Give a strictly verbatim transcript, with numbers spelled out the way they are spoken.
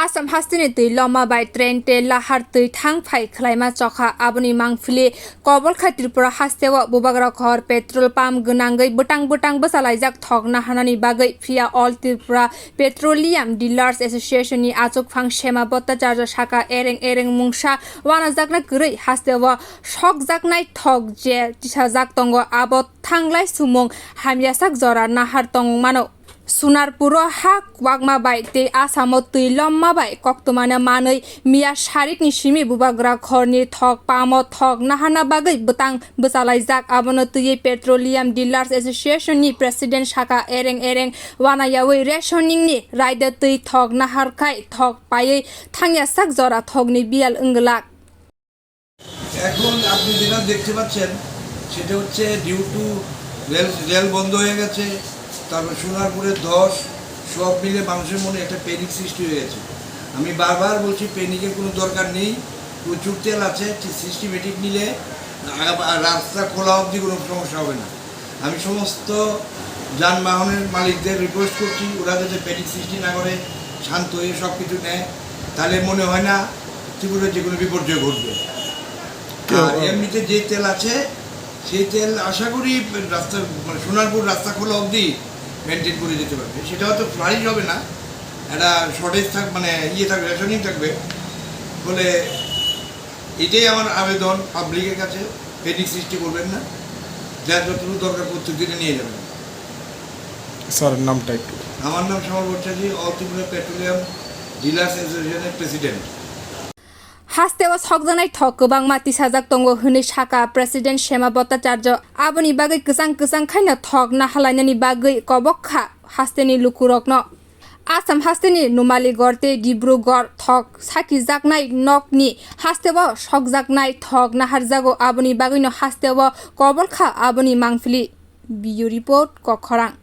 Assam hasteni twi loma bai train tei lahar twi thang phai khwlaima chokha, aboni mangpili Kobolkha Tripura hasteo bubagra khor petrol pump gwnangwi bwtang bwtang bwchalaijak thok naharnani bagwi, phiya All Tripura Petroleum Dealers Association ni achukphang Sema Bhattacharya saka ereng ereng mungsa wanajakna kwrwi hasteo sokjaknai thok je tisajak tongo, abo thanglai sumung hamyasak jora nahar tongmano. Sunarpuro ha kwbangma bai tei Asamo twi lomma bai koktwmano manwi miya sarikni simi bubagra khorni thok pamo thok naharna bagwi bwtang bwchalaijak. Abono twiwi Petroleum Dealers Association ni president saka ereng ereng wanayawi rationing ni raida twi thok nahar khai thok paiwi thangya sak jora thokni biyal wngwlak. এখন আপনি যেটা দেখতে পাচ্ছেন, সেটা হচ্ছে due to rail, rail বন্ধ হয়ে গেছে, তারপর সোনারপুরের ধস, সব মিলে মানুষের মনে একটা প্যানিক সৃষ্টি হয়ে গেছে। আমি বারবার বলছি, প্যানিকের কোনো দরকার নেই। প্রচুর তেল আছে, সিস্টেমেটিক নিলে আ-, আ-, রাস্তা খোলা অবধি কোনো সমস্যা হবে না। আমি সমস্ত যানবাহনের মালিকদের রিকোয়েস্ট করছি, ওরা যাতে প্যানিক সৃষ্টি না করে, শান্ত হয়ে সব কিছু নেয়, তাহলে মনে হয় না ত্রিপুরার যে কোনো বিপর্যয় ঘটবে। আর এমনিতে যে তেল আছে, সেই তেল আশা করি রাস্তা, মানে, সোনারপুর রাস্তা খোলা অবধি মেনটেন করে যেতে পারবে। সেটা হয়তো ফ্লারিশ হবে না, একটা শর্টেজ থাক-, মানে, ইয়ে থাকবে, রেশনিং থাকবে। ফলে এটাই আমার আবেদন পাবলিকের কাছে, প্যানিক সৃষ্টি করবেন না, যার যতটুকু দরকার প্রত্যেক দিনে নিয়ে যাবেন। স্যার, নামটা একটু। আমার নাম শ্যামল ভট্টাচার্য, অল ত্রিপুরা পেট্রোলিয়াম ডিলার্স অ্যাসোসিয়েশনের president. Hasteo sokjaknai thok kwbangma tisajak tongo hwnwi saka president Sema Bhattacharya. Aboni bagwi kwchang kwchang khaino thok nahalainani bagwi kobok kha hasteni lukurokno. Assam hasteni Numaligarh tei Dibrugarh thok sakijaknai nokni hasteo sokjaknai thok naharjago, aboni bagwino hasteo kobol kha aboni mangpili. Bureau Report, Kokkhorang.